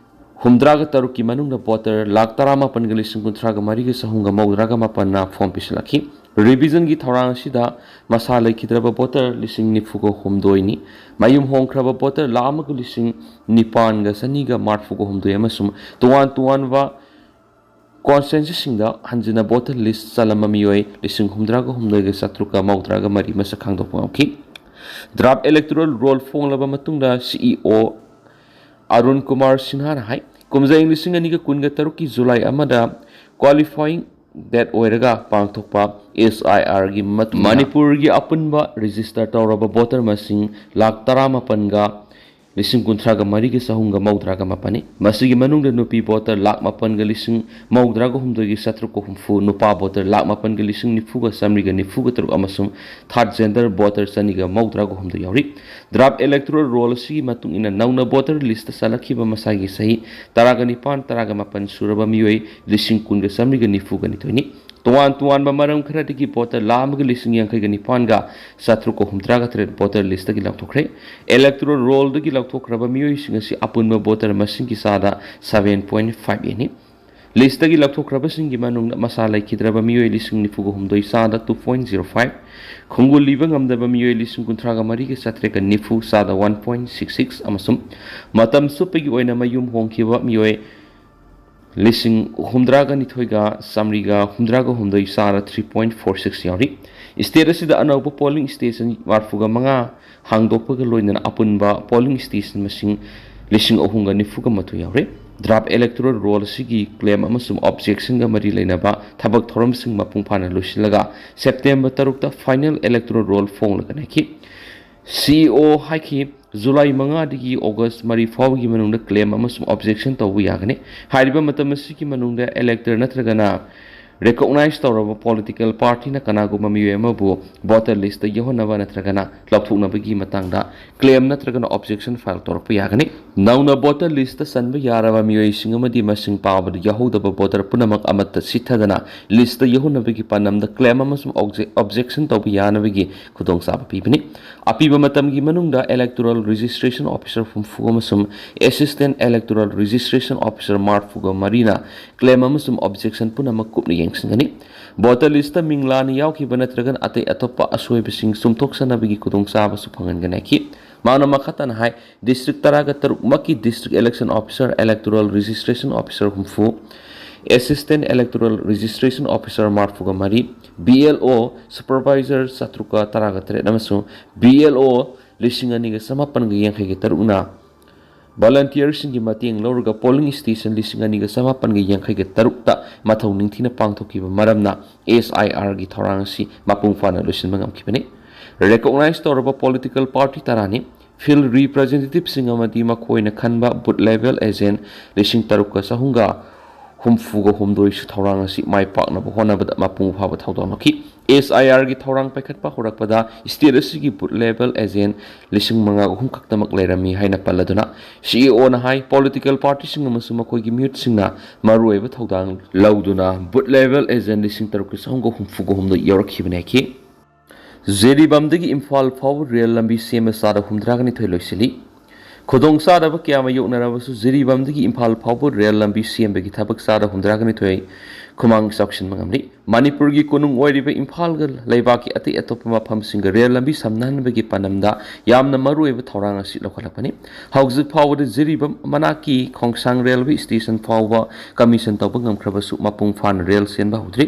ꯍꯨꯝꯗ꯭ꯔꯥꯒ ꯇꯔꯨꯛꯀꯤ ꯃꯅꯨꯡꯗ voter ꯂꯥꯈ ꯇꯔꯥꯃꯥꯄꯟꯒ ꯂꯤꯁꯤꯡ ꯀꯨꯟꯊ꯭ꯔꯥꯒ ꯃꯔꯤꯒ ꯆꯍꯨꯝꯒ ꯃꯧꯗ꯭ꯔꯥꯒ ꯃꯥꯄꯟꯅ form ꯄꯤꯁꯤꯜꯂꯛꯈꯤ꯫ Revisionꯒꯤ ꯊꯧꯔꯥꯡ ꯑꯁꯤꯗ ꯃꯁꯥ ꯂꯩꯈꯤꯗ꯭ꯔꯕ voter ꯂꯤꯁꯤꯡ ꯅꯤꯐꯨꯒ ꯍꯨꯝꯗꯣꯏꯅꯤ꯫ ꯃꯌꯨꯝ ꯍꯣꯡꯈ꯭ꯔꯕ voter ꯂꯥꯈ ꯑꯃꯒ ꯂꯤꯁꯤꯡ ꯅꯤꯄꯥꯟꯒ ꯆꯅꯤꯒ ꯃꯔꯤꯐꯨꯒ ꯍꯨꯝꯗꯣꯏ ꯑꯃꯁꯨꯡ ꯇꯣꯉꯥꯟ ꯇꯣꯉꯥꯟꯕ constituencyꯁꯤꯡꯗ ꯍꯟꯖꯤꯟꯅ voter list ꯆꯜꯂꯝꯕ ꯃꯤꯑꯣꯏ ꯂꯤꯁꯤꯡ ꯍꯨꯝꯗ꯭ꯥꯒ ꯍꯨꯝꯗꯣꯏꯒ ꯆꯥꯇ꯭ꯔꯨꯛꯀ ꯃꯧꯗ꯭ꯔꯥꯒ ꯃꯔꯤ ꯃꯁꯛ ꯈꯪꯗꯣꯛꯄ ꯉꯝꯈꯤ꯫ Draft electoral roll ꯐꯣꯡꯂꯕ ꯃꯇꯨꯡꯗ C E O Arun Kumar ꯁꯤꯟꯍꯥꯅ ꯍꯥꯏ, ꯀꯨꯝꯖꯥ ꯏꯪ ꯂꯤꯁꯤꯡ ꯑꯅꯤꯒ ꯀꯨꯟꯒ ꯇꯔꯨꯛꯀꯤ ꯖꯨꯂꯥꯏ ꯑꯃꯗ qualifying date ꯑꯣꯏꯔꯒ ꯄꯥꯡꯊꯣꯛꯄ S I Rꯒꯤ ꯃꯇꯨꯡ ꯏꯟꯅ ꯃꯅꯤꯄꯨꯔꯒꯤ ꯑꯄꯨꯟꯕ register ꯇꯧꯔꯕ voter ꯃꯁꯤꯡ ꯂꯥꯈ ꯇꯔꯥꯃꯥꯄꯟꯒ ꯂꯤꯁꯤꯡ ꯀꯨꯟꯊ꯭ꯔꯥꯒ ꯃꯔꯤꯒ ꯆꯍꯨꯝꯒ ꯃꯧꯗ꯭ꯔꯥꯒ ꯃꯥꯄꯟꯅꯤ꯫ ꯃꯁꯤꯒꯤ ꯃꯅꯨꯡꯗ ꯅꯨꯄꯤ voter ꯂꯥꯈ ꯃꯥꯄꯟꯒ ꯂꯤꯁꯤꯡ ꯃꯧꯗ꯭ꯔꯥꯒ ꯍꯨꯝꯗꯣꯏꯒꯤ ꯆꯥꯇ꯭ꯔꯨꯛꯀ ꯍꯨꯝꯐꯨ, ꯅꯨꯄꯥ voter ꯂꯥꯈ ꯃꯥꯄꯟꯒ ꯂꯤꯁꯤꯡ ꯅꯤꯐꯨꯒ ꯆꯥꯃꯔꯤꯒ ꯅꯤꯐꯨꯒ ꯇꯔꯨꯛ ꯑꯃꯁꯨꯡ third gender voter ꯆꯅꯤꯒ ꯃꯧꯗ꯭ꯔꯥꯒ ꯍꯨꯝꯗꯣꯏ ꯌꯥꯎꯔꯤ꯫ Draft electoral roll ꯑꯁꯤꯒꯤ ꯃꯇꯨꯡ ꯏꯟꯅ ꯅꯧꯅ voter listꯇ ꯆꯜꯂꯛꯈꯤꯕ ꯃꯁꯥꯒꯤ ꯆꯍꯤ ꯇꯔꯥꯒ ꯅꯤꯄꯥꯟ, ꯇꯔꯥꯒ ꯃꯥꯄꯟ ꯁꯨꯔꯕ ꯃꯤꯑꯣꯏ ꯂꯤꯁꯤꯡ ꯀꯨꯟꯒ ꯆꯥꯃꯔꯤꯒ ꯅꯤꯐꯨꯒ ꯅꯤꯊꯣꯏꯅꯤ꯫ ꯇꯣꯉꯥꯟ ꯇꯣꯉꯥꯟꯕ ꯃꯔꯝ ꯈꯔꯗꯒꯤ voter ꯂꯥꯈ ꯑꯃꯒ ꯂꯤꯁꯤꯡ ꯌꯥꯡꯈꯩꯒ ꯅꯤꯄꯥꯟꯒ ꯆꯥꯇ꯭ꯔꯨꯛꯀ ꯍꯨꯝꯗ꯭ꯔꯥꯒ ꯇꯔꯦꯠ voter listꯇꯒꯤ ꯂꯧꯊꯣꯛꯈ꯭ꯔꯦ꯫ Electoral rollꯗꯒꯤ ꯂꯧꯊꯣꯛꯈ꯭ꯔꯕ ꯃꯤꯑꯣꯏꯁꯤꯡ ꯑꯁꯤ ꯑꯄꯨꯟꯕ voter ꯃꯁꯤꯡꯒꯤ ꯆꯥꯗ seven point five eight ꯅꯤ꯫ Listꯇꯒꯤ ꯂꯧꯊꯣꯛꯈ꯭ꯔꯕꯁꯤꯡꯒꯤ ꯃꯅꯨꯡꯗ ꯃꯁꯥ ꯂꯩꯈꯤꯗ꯭ꯔꯕ ꯃꯤꯑꯣꯏ ꯂꯤꯁꯤꯡ ꯅꯤꯐꯨꯒ ꯍꯨꯝꯗꯣꯏ, ꯆꯥꯗ two point zero five, ꯈꯣꯡꯒꯨꯜ ꯂꯤꯕ ꯉꯝꯗꯕ ꯃꯤꯑꯣꯏ ꯂꯤꯁꯤꯡ ꯀꯨꯟꯊ꯭ꯔꯥꯒ ꯃꯔꯤꯒ ꯆꯥꯇ꯭ꯔꯦꯠꯀ ꯅꯤꯐꯨ, ꯆꯥꯗ one point six six, ꯑꯃꯁꯨꯡ ꯃꯇꯝ ꯆꯨꯞꯄꯒꯤ ꯑꯣꯏꯅ ꯃꯌꯨꯝ ꯍꯣꯡꯈꯤꯕ ꯃꯤꯑꯣꯏ ꯂꯤꯁꯤꯡ ꯍꯨꯝꯗ꯭ꯔꯥꯒ ꯅꯤꯊꯣꯏꯒ ꯆꯥꯃꯔꯤꯒ ꯍꯨꯝꯗ꯭ꯥꯒ ꯍꯨꯝꯗꯣꯏ, ꯆꯥꯗ three point four six ꯌꯥꯎꯔꯤ꯫ State ꯑꯁꯤꯗ ꯑꯅꯧꯕ polling station ꯃꯔꯤꯐꯨꯒ ꯃꯉꯥ ꯍꯥꯡꯗꯣꯛꯄꯒ ꯂꯣꯏꯅꯅ ꯑꯄꯨꯟꯕ polling station ꯃꯁꯤꯡ ꯂꯤꯁꯤꯡ ꯑꯍꯨꯝꯒ ꯅꯤꯐꯨꯒ ꯃꯥꯊꯣꯏ ꯌꯥꯎꯔꯤ꯫ Draft electoral roll ꯑꯁꯤꯒꯤ claim ꯑꯃꯁꯨꯡ objectionꯒ ꯃꯔꯤ ꯂꯩꯅꯕ ꯊꯕꯛ ꯊꯧꯔꯝꯁꯤꯡ ꯃꯄꯨꯡ ꯐꯥꯅ ꯂꯣꯏꯁꯤꯜꯂꯒ September ꯇꯔꯨꯛꯇ final electoral roll ꯐꯣꯡꯂꯒꯅꯤ ꯍꯥꯏꯈꯤ꯫ C E O ꯍꯥꯏꯈꯤ, ꯖꯨꯂꯥꯏ ꯃꯉꯥꯗꯒꯤ ꯑꯣꯒꯁ ꯃꯔꯤ ꯐꯥꯎꯕꯒꯤ ꯃꯅꯨꯡꯗ claim ꯑꯃꯁꯨꯡ objection ꯇꯧꯕ ꯌꯥꯒꯅꯤ꯫ ꯍꯥꯏꯔꯤꯕ ꯃꯇꯝ ꯑꯁꯤꯒꯤ ꯃꯅꯨꯡꯗ elector ꯅꯠꯇ꯭ꯔꯒꯅ Recognize ꯇꯧꯔꯕ political partyꯅ ꯀꯅꯥꯒꯨꯝꯕ ꯃꯤꯑꯣꯏ ꯑꯃꯕꯨ voter listꯇ ꯌꯥꯎꯍꯟꯅꯕ ꯅꯠꯇ꯭ꯔꯒꯅ ꯂꯧꯊꯣꯛꯅꯕꯒꯤ ꯃꯇꯥꯡꯗ claim ꯅꯠꯇ꯭ꯔꯒꯅ objection file ꯇꯧꯔꯛꯄ ꯌꯥꯒꯅꯤ꯫ ꯅꯧꯅ voter listꯇ ꯆꯟꯕ ꯌꯥꯔꯕ ꯃꯤꯑꯣꯏꯁꯤꯡ ꯑꯃꯗꯤ ꯃꯁꯤꯡ ꯄꯥꯕꯗ ꯌꯥꯎꯍꯧꯗꯕ voter ꯄꯨꯝꯅꯃꯛ ꯑꯃꯠꯇ ꯁꯤꯠꯊꯗꯅ listꯇ ꯌꯥꯎꯍꯟꯅꯕꯒꯤ ꯄꯥꯟꯗꯝꯗ claim ꯑꯃꯁꯨꯡ obje-, objection ꯇꯧꯕ ꯌꯥꯅꯕꯒꯤ ꯈꯨꯗꯣꯡꯆꯥꯕ ꯄꯤꯕꯅꯤ꯫ ꯑꯄꯤꯕ ꯃꯇꯝꯒꯤ ꯃꯅꯨꯡꯗ electoral registration officer ꯍꯨꯝꯐꯨ ꯑꯃꯁꯨꯡ assistant electoral registration officer ꯃꯔꯤꯐꯨꯒ ꯃꯔꯤꯅ claim ꯑꯃꯁꯨꯡ objection ꯄꯨꯝꯅꯃꯛ ꯀꯨꯞꯅ ꯌꯦꯡꯁꯤꯟꯒꯅꯤ꯫ Voter listꯇ ꯃꯤꯡ ꯂꯥꯟꯅ ꯌꯥꯎꯈꯤꯕ ꯅꯠꯇ꯭ꯔꯒꯅ ꯑꯇꯩ ꯑꯇꯣꯞꯄ ꯑꯁꯣꯏꯕꯁꯤꯡ ꯆꯨꯝꯊꯣꯛꯆꯅꯕꯒꯤ ꯈꯨꯗꯣꯡꯆꯥꯕꯁꯨ ꯐꯪꯍꯟꯒꯅꯤ ꯍꯥꯏꯈꯤ꯫ ꯃꯍꯥꯛꯅ ꯃꯈꯥ ꯇꯥꯅ ꯍꯥꯏ, district ꯇꯔꯥꯒ ꯇꯔꯨꯛꯃꯛꯀꯤ district election officer, electoral registration officer ꯍꯨꯝꯐꯨ, assistant electoral registration officer ꯃꯔꯤꯐꯨꯒ ꯃꯔꯤ, B L O supervisor ꯆꯥꯇ꯭ꯔꯨꯛꯀ ꯇꯔꯥꯒ ꯇꯔꯦꯠ ꯑꯃꯁꯨꯡ B L O ꯂꯤꯁꯤꯡ ꯑꯅꯤꯒ ꯆꯃꯥꯄꯟꯒ ꯌꯥꯡꯈꯩꯒ ꯇꯔꯨꯛꯅ volunteerꯁꯤꯡꯒꯤ ꯃꯇꯦꯡ ꯂꯧꯔꯒ polling station ꯂꯤꯁꯤꯡ ꯑꯅꯤꯒ ꯆꯃꯥꯄꯟꯒ ꯌꯥꯡꯈꯩꯒ ꯇꯔꯨꯛꯇ ꯃꯊꯧ ꯅꯤꯡꯊꯤꯅ ꯄꯥꯡꯊꯣꯛꯈꯤꯕ ꯃꯔꯝꯅ S I Rꯒꯤ ꯊꯧꯔꯥꯡ ꯑꯁꯤ ꯃꯄꯨꯡ ꯐꯥꯅ ꯂꯣꯏꯁꯤꯟꯕ ꯉꯝꯈꯤꯕꯅꯤ꯫ Recognize ꯇꯧꯔꯕ political party ꯇꯔꯥꯅꯤ꯫ Field representativeꯁꯤꯡ ꯑꯃꯗꯤ ꯃꯈꯣꯏꯅ ꯈꯟꯕ booth level agent ꯂꯤꯁꯤꯡ ꯇꯔꯨꯛꯀ ꯆꯍꯨꯝꯒ ꯍꯨꯝꯐꯨꯒ ꯍꯨꯝꯗꯣꯏꯁꯨ ꯊꯧꯔꯥꯡ ꯑꯁꯤ ꯃꯥꯏ ꯄꯥꯛꯅꯕ ꯍꯣꯠꯅꯕꯗ ꯃꯄꯨꯡ ꯐꯥꯕ ꯊꯧꯗꯥꯡ ꯂꯧꯈꯤ꯫ S I Rꯒꯤ ꯊꯧꯔꯥꯡ ꯄꯥꯏꯈꯠꯄ ꯍꯧꯔꯛꯄꯗ state ꯑꯁꯤꯒꯤ booth level agent ꯂꯤꯁꯤꯡ ꯃꯉꯥꯒ ꯑꯍꯨꯝ ꯈꯛꯇꯃꯛ ꯂꯩꯔꯝꯃꯤ ꯍꯥꯏꯅ ꯄꯜꯂꯗꯨꯅ, CEOꯅ ꯍꯥꯏ, political partyꯁꯤꯡ ꯑꯃꯁꯨꯡ ꯃꯈꯣꯏꯒꯤ ꯃꯤꯍꯨꯠꯁꯤꯡꯅ ꯃꯔꯨꯑꯣꯏꯕ ꯊꯧꯗꯥꯡ ꯂꯧꯗꯨꯅ booth level agent ꯂꯤꯁꯤꯡ ꯇꯔꯨꯛꯀ ꯆꯍꯨꯝꯒ ꯍꯨꯝꯐꯨꯒ ꯍꯨꯝꯗꯣꯏ ꯌꯧꯔꯛꯈꯤꯕꯅꯤ ꯍꯥꯏꯈꯤ꯫ ꯖꯤꯔꯤꯕꯥꯝꯗꯒꯤ ꯏꯝꯐꯥꯜ ꯐꯥꯎꯕ ꯔꯦꯜ ꯂꯝꯕꯤ ꯁꯦꯝꯕ ꯆꯥꯗ ꯍꯨꯝꯗ꯭ꯔꯥꯒ ꯅꯤꯊꯣꯏ ꯂꯣꯏꯁꯤꯜꯂꯤ꯫ ꯈꯨꯗꯣꯡꯆꯥꯗꯕ ꯀꯌꯥ ꯃꯥꯌꯣꯛꯅꯔꯕꯁꯨ ꯖꯤꯔꯤꯕꯥꯝꯗꯒꯤ ꯏꯝꯐꯥꯜ ꯐꯥꯎꯕ ꯔꯦꯜ ꯂꯝꯕꯤ ꯁꯦꯝꯕꯒꯤ ꯊꯕꯛ ꯆꯥꯗ ꯍꯨꯝꯗ꯭ꯔꯥꯒ ꯅꯤꯊꯣꯏ ꯈꯨꯃꯥꯡ ꯆꯥꯎꯁꯤꯟꯕ ꯉꯝꯂꯤ꯫ ꯃꯅꯤꯄꯨꯔꯒꯤ ꯀꯣꯅꯨꯡ ꯑꯣꯏꯔꯤꯕ ꯏꯝꯐꯥꯜꯒ ꯂꯩꯕꯥꯛꯀꯤ ꯑꯇꯩ ꯑꯇꯣꯞꯄ ꯃꯐꯝꯁꯤꯡꯒ ꯔꯦꯜ ꯂꯝꯕꯤ ꯁꯝꯅꯍꯟꯕꯒꯤ ꯄꯥꯟꯗꯝꯗ ꯌꯥꯝꯅ ꯃꯔꯨꯑꯣꯏꯕ ꯊꯧꯔꯥꯡ ꯑꯁꯤ ꯂꯧꯈꯠꯂꯛꯄꯅꯤ꯫ ꯍꯧꯖꯤꯛ ꯐꯥꯎꯕꯗ ꯖꯤꯔꯤꯕꯥꯝ ꯃꯅꯥꯛꯀꯤ ꯈꯣꯡꯁꯥꯡ ꯔꯦꯜꯋꯦ ꯁ꯭ꯇꯦꯁꯟ ꯐꯥꯎꯕ commission ꯇꯧꯕ ꯉꯝꯈ꯭ꯔꯕꯁꯨ ꯃꯄꯨꯡ ꯐꯥꯅ ꯔꯦꯜ ꯁꯦꯝꯕ ꯍꯧꯗ꯭ꯔꯤ꯫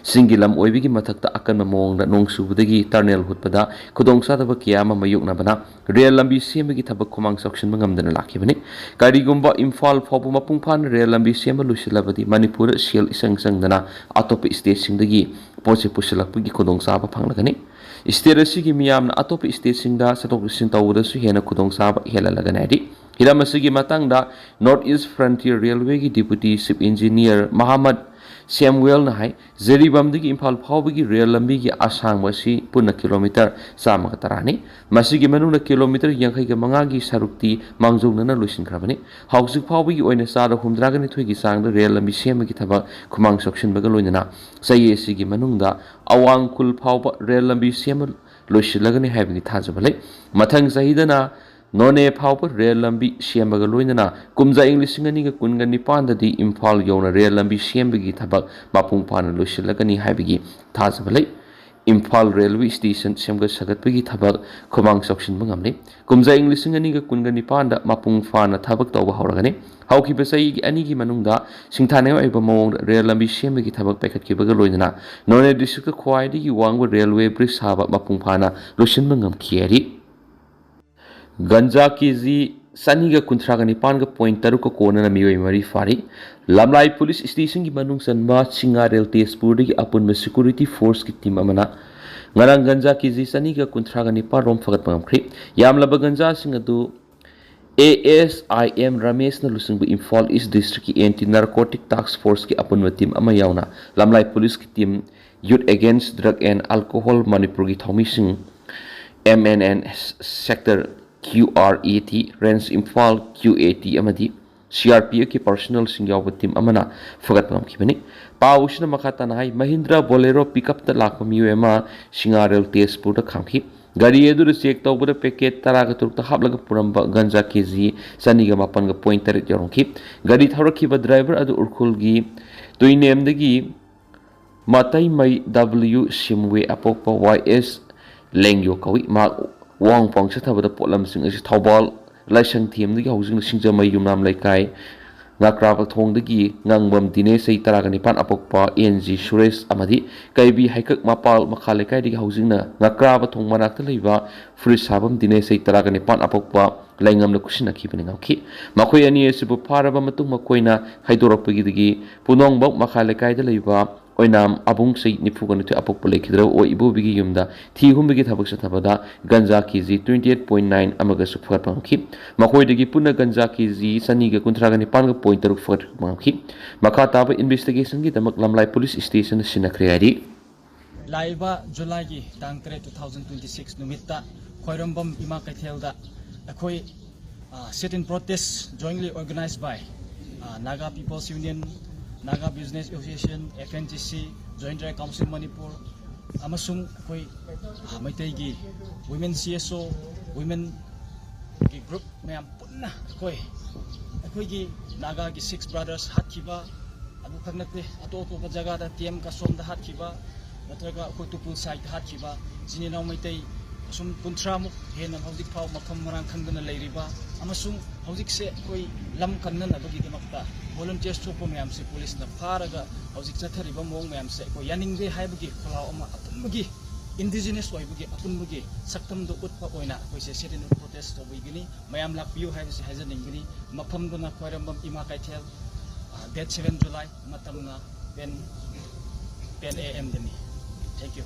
ꯆꯤꯡꯒꯤ ꯂꯝ ꯑꯣꯏꯕꯒꯤ ꯃꯊꯛꯇ ꯑꯀꯟꯕ ꯃꯑꯣꯡꯗ ꯅꯣꯡ ꯆꯨꯕꯗꯒꯤ tunnel ꯍꯨꯠꯄꯗ ꯈꯨꯗꯣꯡꯆꯥꯗꯕ ꯀꯌꯥ ꯑꯃ ꯃꯥꯌꯣꯛꯅꯕꯅ ꯔꯦꯜ ꯂꯝꯕꯤ ꯁꯦꯝꯕꯒꯤ ꯊꯕꯛ ꯈꯨꯃꯥꯡ ꯆꯥꯎꯁꯤꯟꯕ ꯉꯝꯗꯅ ꯂꯥꯛꯈꯤꯕꯅꯤ꯫ ꯀꯔꯤꯒꯨꯝꯕ ꯏꯝꯐꯥꯜ ꯐꯥꯎꯕ ꯃꯄꯨꯡ ꯐꯥꯅ ꯔꯦꯜ ꯂꯝꯕꯤ ꯁꯦꯝꯕ ꯂꯣꯏꯁꯤꯜꯂꯕꯗꯤ ꯃꯅꯤꯄꯨꯔꯗ ꯁꯦꯜ ꯏꯆꯪ ꯆꯪꯗꯅ ꯑꯇꯣꯞꯄ stateꯁꯤꯡꯗꯒꯤ ꯄꯣꯠ ꯆꯩ ꯄꯨꯁꯤꯜꯂꯛꯄꯒꯤ ꯈꯨꯗꯣꯡꯆꯥꯕ ꯐꯪꯂꯒꯅꯤ꯫ State ꯑꯁꯤꯒꯤ ꯃꯤꯌꯥꯝꯅ ꯑꯇꯣꯞꯄ stateꯁꯤꯡꯗ ꯆꯠꯊꯣꯛ ꯆꯠꯁꯤꯟ ꯇꯧꯕꯗꯁꯨ ꯍꯦꯟꯅ ꯈꯨꯗꯣꯡꯆꯥꯕ ꯍꯦꯜꯍꯜꯂꯒꯅꯤ ꯍꯥꯏꯔꯤ꯫ ꯍꯤꯔꯝ ꯑꯁꯤꯒꯤ ꯃꯇꯥꯡꯗ North East Frontier Railwayꯒꯤ Deputy Chief Engineer ꯃꯍꯥꯃꯠ ꯁꯦꯝꯋꯦꯜꯅ ꯍꯥꯏ, ꯖꯤꯔꯤꯕꯥꯝꯗꯒꯤ ꯏꯝꯐꯥꯜ ꯐꯥꯎꯕꯒꯤ ꯔꯦꯜ ꯂꯝꯕꯤꯒꯤ ꯑꯁꯥꯡꯕ ꯑꯁꯤ ꯄꯨꯟꯅ ꯀꯤꯂꯣꯃꯤꯇꯔ ꯆꯥꯝꯃꯒ ꯇꯔꯥꯅꯤ꯫ ꯃꯁꯤꯒꯤ ꯃꯅꯨꯡꯗ ꯀꯤꯂꯣꯃꯤꯇꯔ ꯌꯥꯡꯈꯩꯒ ꯃꯉꯥꯒꯤ ꯁꯔꯨꯛꯇꯤ ꯃꯥꯡꯖꯧꯅꯅ ꯂꯣꯏꯁꯤꯟꯈ꯭ꯔꯕꯅꯤ꯫ ꯍꯧꯖꯤꯛ ꯐꯥꯎꯕꯒꯤ ꯑꯣꯏꯅ ꯆꯥꯗ ꯍꯨꯝꯗ꯭ꯔꯥꯒ ꯅꯤꯊꯣꯏꯒꯤ ꯆꯥꯡꯗ ꯔꯦꯜ ꯂꯝꯕꯤ ꯁꯦꯝꯕꯒꯤ ꯊꯕꯛ ꯈꯨꯃꯥꯡ ꯆꯥꯎꯁꯤꯟꯕꯒ ꯂꯣꯏꯅꯅ ꯆꯍꯤ ꯑꯁꯤꯒꯤ ꯃꯅꯨꯡꯗ ꯑꯋꯥꯡ ꯈꯨꯜ ꯐꯥꯎꯕ ꯔꯦꯜ ꯂꯝꯕꯤ ꯁꯦꯝꯕ ꯂꯣꯏꯁꯤꯜꯂꯒꯅꯤ ꯍꯥꯏꯕꯒꯤ ꯊꯥꯖꯕ ꯂꯩ꯫ ꯃꯊꯪ ꯆꯍꯤꯗꯅ ꯅꯣꯅꯦ ꯐꯥꯎꯕ ꯔꯦꯜ ꯂꯝꯕꯤ ꯁꯦꯝꯕꯒ ꯂꯣꯏꯅꯅ ꯀꯨꯝꯖꯥ ꯏꯪ ꯂꯤꯁꯤꯡ ꯑꯅꯤꯒ ꯀꯨꯟꯒ ꯅꯤꯄꯥꯟꯗꯗꯤ ꯏꯝꯐꯥꯜ ꯌꯧꯅ ꯔꯦꯜ ꯂꯝꯕꯤ ꯁꯦꯝꯕꯒꯤ ꯊꯕꯛ ꯃꯄꯨꯡ ꯐꯥꯅ ꯂꯣꯏꯁꯤꯜꯂꯒꯅꯤ ꯍꯥꯏꯕꯒꯤ ꯊꯥꯖꯕ ꯂꯩ꯫ ꯏꯝꯐꯥꯜ ꯔꯦꯜꯋꯦ ꯁ꯭ꯇꯦꯁꯟ ꯁꯦꯝꯒꯠ ꯁꯥꯒꯠꯄꯒꯤ ꯊꯕꯛ ꯈꯨꯃꯥꯡ ꯆꯥꯎꯁꯤꯟꯕ ꯉꯝꯂꯦ꯫ ꯀꯨꯝꯖꯥ ꯏꯪ ꯂꯤꯁꯤꯡ ꯑꯅꯤꯒ ꯀꯨꯟꯒ ꯅꯤꯄꯥꯟꯗ ꯃꯄꯨꯡ ꯐꯥꯅ ꯊꯕꯛ ꯇꯧꯕ ꯍꯧꯔꯒꯅꯤ꯫ ꯍꯧꯈꯤꯕ ꯆꯍꯤ ꯑꯅꯤꯒꯤ ꯃꯅꯨꯡꯗ ꯁꯤꯡꯊꯥꯅꯤꯡꯉꯥꯏ ꯑꯣꯏꯕ ꯃꯑꯣꯡꯗ ꯔꯦꯜ ꯂꯝꯕꯤ ꯁꯦꯝꯕꯒꯤ ꯊꯕꯛ ꯄꯥꯏꯈꯠꯈꯤꯕꯒ ꯂꯣꯏꯅꯅ ꯅꯣꯅꯦ ꯗꯤꯁꯇ꯭ꯔꯤꯛꯇ ꯈ꯭ꯋꯥꯏꯗꯒꯤ ꯋꯥꯡꯕ ꯔꯦꯜꯋꯦ ꯕ꯭ꯔꯤꯖ ꯁꯥꯕ ꯃꯄꯨꯡ ꯐꯥꯅ ꯂꯣꯏꯁꯤꯟꯕ ꯉꯝꯈꯤ ꯍꯥꯏꯔꯤ꯫ ꯒꯟꯖꯥ ꯀꯦꯖꯤ ꯆꯅꯤꯒ ꯀꯨꯟꯊ꯭ꯔꯥꯒ ꯅꯤꯄꯥꯟꯒ ꯄꯣꯏꯟ ꯇꯔꯨꯛꯀ ꯀꯣꯟꯅꯅ ꯃꯤꯑꯣꯏ ꯃꯔꯤ ꯐꯥꯔꯤ꯫ ꯂꯝꯂꯥꯏ ꯄꯨꯂꯤꯁ ꯁ꯭ꯇꯦꯁꯟꯒꯤ ꯃꯅꯨꯡ ꯆꯟꯕ ꯁꯤꯡꯉꯥꯔꯦꯜ ꯇꯦꯖꯄꯨꯔꯗꯒꯤ ꯑꯄꯨꯟꯕ ꯁꯦꯀ꯭ꯌꯨꯔꯤꯇꯤ ꯐꯣꯔꯁꯀꯤ ꯇꯤꯝ ꯑꯃꯅ ꯉꯔꯥꯡ ꯒꯟꯖꯥ ꯀꯦꯖꯤ ꯆꯅꯤꯒ ꯀꯨꯟꯊ꯭ꯔꯥꯒ ꯅꯤꯄꯥꯟ ꯔꯣꯝ ꯐꯒꯠꯄ ꯉꯝꯈ꯭ꯔꯦ꯫ ꯌꯥꯝꯂꯕ ꯒꯟꯖꯥꯁꯤꯡ ꯑꯗꯨ ASIM ꯔꯃꯦꯁꯅ ꯂꯨꯆꯤꯡꯕ ꯏꯝꯐꯥꯜ ꯏꯁ ꯗꯤꯁꯇ꯭ꯔꯤꯛꯀꯤ ꯑꯦꯟꯇꯤ ꯅꯥꯔꯀꯣꯇꯤꯛ ꯇꯥꯛꯁ ꯐꯣꯔꯁꯀꯤ ꯑꯄꯨꯟꯕ ꯇꯤꯝ ꯑꯃ ꯌꯥꯎꯅ ꯂꯝꯂꯥꯏ ꯄꯨꯂꯤꯁꯀꯤ team, Youth Against Drug and Alcohol ꯃꯅꯤꯄꯨꯔꯒꯤ ꯊꯧꯃꯤꯁꯤꯡ, MNN Sector QRAT, Range Imphal QAT ꯑꯃꯗꯤ CRPFꯀꯤ ꯄꯥꯔꯁꯣꯅꯦꯜꯁꯤꯡ ꯌꯥꯎꯕ ꯇꯤꯝ ꯑꯃꯅ ꯐꯒꯠꯄ ꯉꯝꯈꯤꯕꯅꯤ꯫ ꯄꯥꯎ ꯑꯁꯤꯅ ꯃꯈꯥ ꯇꯥꯅ ꯍꯥꯏ, ꯃꯍꯤꯟꯗ꯭ꯔ ꯕꯣꯂꯦꯔꯣ ꯄꯤꯛꯑꯞꯇ ꯂꯥꯛꯄ ꯃꯤꯑꯣꯏ ꯑꯃ ꯁꯤꯡꯉꯥꯔꯦꯜ ꯇꯦꯖꯄꯨꯔꯗ ꯈꯥꯝꯈꯤ꯫ ꯒꯥꯔꯤ ꯑꯗꯨꯗ ꯆꯦꯛ ꯇꯧꯕꯗ ꯄꯦꯀꯦꯠ ꯇꯔꯥꯒ ꯇꯔꯨꯛꯇ ꯍꯥꯞꯂꯒ ꯄꯨꯔꯝꯕ ꯒꯟꯖꯥ ꯀꯦꯖꯤ ꯆꯅꯤꯒ ꯃꯥꯄꯟꯒ ꯄꯣꯏꯟ ꯇꯔꯦꯠ ꯌꯥꯎꯔꯝꯈꯤ꯫ ꯒꯥꯔꯤ ꯊꯧꯔꯛꯈꯤꯕ ꯗ꯭ꯔꯥꯏꯚꯔ ꯑꯗꯨ ꯎꯔꯈꯨꯜꯒꯤ ꯇꯨꯏꯅꯦꯝꯗꯒꯤ ꯃꯇꯩꯃꯩ W ꯁꯤꯝꯋꯦ ꯑꯄꯣꯛꯄ Y S ꯂꯦꯡꯌꯣ ꯀꯧꯏ꯫ ꯃꯍꯥꯛ ꯋꯥꯍꯣꯡ ꯄꯥꯎ ꯆꯠꯊꯕꯗ ꯄꯣꯠꯂꯝꯁꯤꯡ ꯑꯁꯤ ꯊꯧꯕꯥꯜ ꯂꯥꯏꯁꯪꯊꯦꯝꯗꯒꯤ ꯍꯧꯖꯤꯛꯅ ꯁꯤꯡꯖꯃꯩ ꯌꯨꯝꯅꯥꯝ ꯂꯩꯀꯥꯏ ꯉꯥꯀ꯭ꯔꯥꯕ ꯊꯣꯡꯗꯒꯤ ꯉꯥꯡꯕꯝ ꯗꯤꯅꯦꯁ, ꯆꯍꯤ ꯇꯔꯥꯒ ꯅꯤꯄꯥꯟ, ꯑꯄꯣꯛꯄ N G ꯁꯨꯔꯦꯁ ꯑꯃꯗꯤ ꯀꯩꯕꯤ ꯍꯩꯀꯛ ꯃꯄꯥꯜ ꯃꯈꯥ ꯂꯩꯀꯥꯏꯗꯒꯤ ꯍꯧꯖꯤꯛꯅ ꯉꯥꯀ꯭ꯔꯥꯕ ꯊꯣꯡ ꯃꯅꯥꯛꯇ ꯂꯩꯕ ꯐꯨꯔꯤꯠ ꯁꯥꯐꯝ ꯗꯤꯅꯦꯁ, ꯆꯍꯤ ꯇꯔꯥꯒ ꯅꯤꯄꯥꯟ, ꯑꯄꯣꯛꯄ ꯂꯩꯉꯝꯅ ꯈꯨꯠꯁꯤꯟꯅꯈꯤꯕꯅꯤ ꯉꯝꯈꯤ꯫ ꯃꯈꯣꯏ ꯑꯅꯤ ꯑꯁꯤꯕꯨ ꯐꯥꯔꯕ ꯃꯇꯨꯡ ꯃꯈꯣꯏꯅ ꯍꯥꯏꯗꯣꯔꯛꯄꯒꯤꯗꯒꯤ ꯄꯨꯅꯣꯡꯕ ꯃꯈꯥ ꯂꯩꯀꯥꯏꯗ ꯂꯩꯕ ꯑꯣꯏꯅꯥꯝ ꯑꯕꯨꯡ ꯆꯍꯤ ꯅꯤꯐꯨꯒ ꯅꯤꯊꯣꯏ ꯑꯄꯣꯛꯄ ꯂꯩꯈꯤꯗ꯭ꯔꯕ ꯑꯣꯏ ꯏꯕꯣꯕꯤꯒꯤ ꯌꯨꯝꯗ ꯊꯤ ꯍꯨꯝꯕꯒꯤ ꯊꯕꯛ ꯆꯠꯊꯕꯗ ganja K G twenty eight point nine ꯑꯃꯒꯁꯨ ꯐꯒꯠꯄ ꯉꯝꯈꯤ꯫ ꯃꯈꯣꯏꯗꯒꯤ ꯄꯨꯟꯅ ꯒꯟꯖꯥ ꯀꯦ ꯖꯤ ꯆꯅꯤꯒ ꯀꯨꯟꯊ꯭ꯔꯥꯒ ꯅꯤꯄꯥꯟꯒ ꯄꯣꯏꯟ ꯇꯔꯨꯛ ꯐꯒꯠꯄ ꯉꯝꯈꯤ꯫ ꯃꯈꯥ ꯇꯥꯕ ꯏꯟꯚꯦꯁꯇꯤꯒꯦꯁꯟꯒꯤꯗꯃꯛ ꯂꯝꯂꯥꯏ ꯄꯨꯂꯤꯁ ꯁ꯭ꯇꯦꯁꯟꯗ ꯁꯤꯟꯅꯈ꯭ꯔꯦ ꯍꯥꯏꯔꯤ꯫ ꯂꯥꯛꯂꯤꯕ ꯖꯨꯂꯥꯏꯒꯤ ꯇꯥꯡ ꯇꯔꯦꯠ, two thousand twenty six ꯅꯨꯃꯤꯠꯇ ꯈ꯭ꯋꯥꯏꯔꯝꯕꯝ ꯏꯃꯥ ꯀꯩꯊꯦꯜꯗ ꯑꯩꯈꯣꯏ, ꯑ, sit in protest jointly organized by, ꯑ, Naga People's Union, Naga Business Association, F N G C, Joint Tribal Council Manipur, ꯑꯃꯁꯨꯡ ꯑꯩꯈꯣꯏ, ꯑ, ꯃꯩꯇꯩꯒꯤ Women C S O, Women ꯒꯤ group ꯃꯌꯥꯝ ꯄꯨꯟꯅ ꯑꯩꯈꯣꯏ, ꯑꯩꯈꯣꯏꯒꯤ ꯅꯥꯒꯥꯒꯤ six brothers ꯍꯥꯠꯈꯤꯕ, ꯑꯗꯨꯈꯛ ꯅꯠꯇꯦ, ꯑꯇꯣꯞ ꯑꯇꯣꯞꯄ ꯖꯒꯥꯗ ꯇꯤ ꯑꯦꯝ ꯀꯥꯁꯣꯝꯗ ꯍꯥꯠꯈꯤꯕ, ꯅꯠꯇ꯭ꯔꯒ ꯑꯩꯈꯣꯏ ꯇꯨꯄꯨꯜ ꯁꯥꯏꯗ ꯍꯥꯠꯈꯤꯕ ꯏꯆꯤꯟ ꯏꯅꯥꯎ ꯃꯩꯇꯩ ꯑꯁꯨꯝ ꯀꯨꯟꯊ꯭ꯔꯥꯃꯨꯛ ꯍꯦꯟꯅ ꯍꯧꯖꯤꯛ ꯐꯥꯎ ꯃꯐꯝ ꯃꯔꯥꯡ ꯈꯪꯗꯅ ꯂꯩꯔꯤꯕ, ꯑꯃꯁꯨꯡ ꯍꯧꯖꯤꯛꯁꯦ ꯑꯩꯈꯣꯏ ꯂꯝ ꯀꯟꯅꯅꯕꯒꯤꯗꯃꯛꯇ volunteers ꯊꯣꯛꯄ ꯃꯌꯥꯝꯁꯦ ꯄꯨꯂꯤꯁꯅ ꯐꯥꯔꯒ ꯍꯧꯖꯤꯛ ꯆꯠꯊꯔꯤꯕ ꯃꯑꯣꯡ ꯃꯌꯥꯝꯁꯦ ꯑꯩꯈꯣꯏ ꯌꯥꯅꯤꯡꯗꯦ ꯍꯥꯏꯕꯒꯤ ꯈꯣꯜꯂꯥꯎ ꯑꯃ ꯑꯄꯨꯟꯕꯒꯤ, indigenous ꯑꯣꯏꯕꯒꯤ ꯑꯄꯨꯟꯕꯒꯤ ꯁꯛꯇꯝꯗꯨ ꯎꯠꯄ ꯑꯣꯏꯅ ꯑꯩꯈꯣꯏꯁꯦ sit in protest ꯇꯧꯕꯤꯒꯅꯤ꯫ ꯃꯌꯥꯝ ꯂꯥꯛꯄꯤꯌꯨ ꯍꯥꯏꯕꯁꯤ ꯍꯥꯏꯖꯅꯤꯡꯒꯅꯤ꯫ ꯃꯐꯝꯗꯨꯅ ꯈ꯭ꯋꯥꯏꯔꯝꯕꯝ ꯏꯃꯥ ꯀꯩꯊꯦꯜ, ꯑ, date seven July, ꯃꯇꯝꯅ ten, ten A M ꯗꯅꯤ꯫ Thank you꯫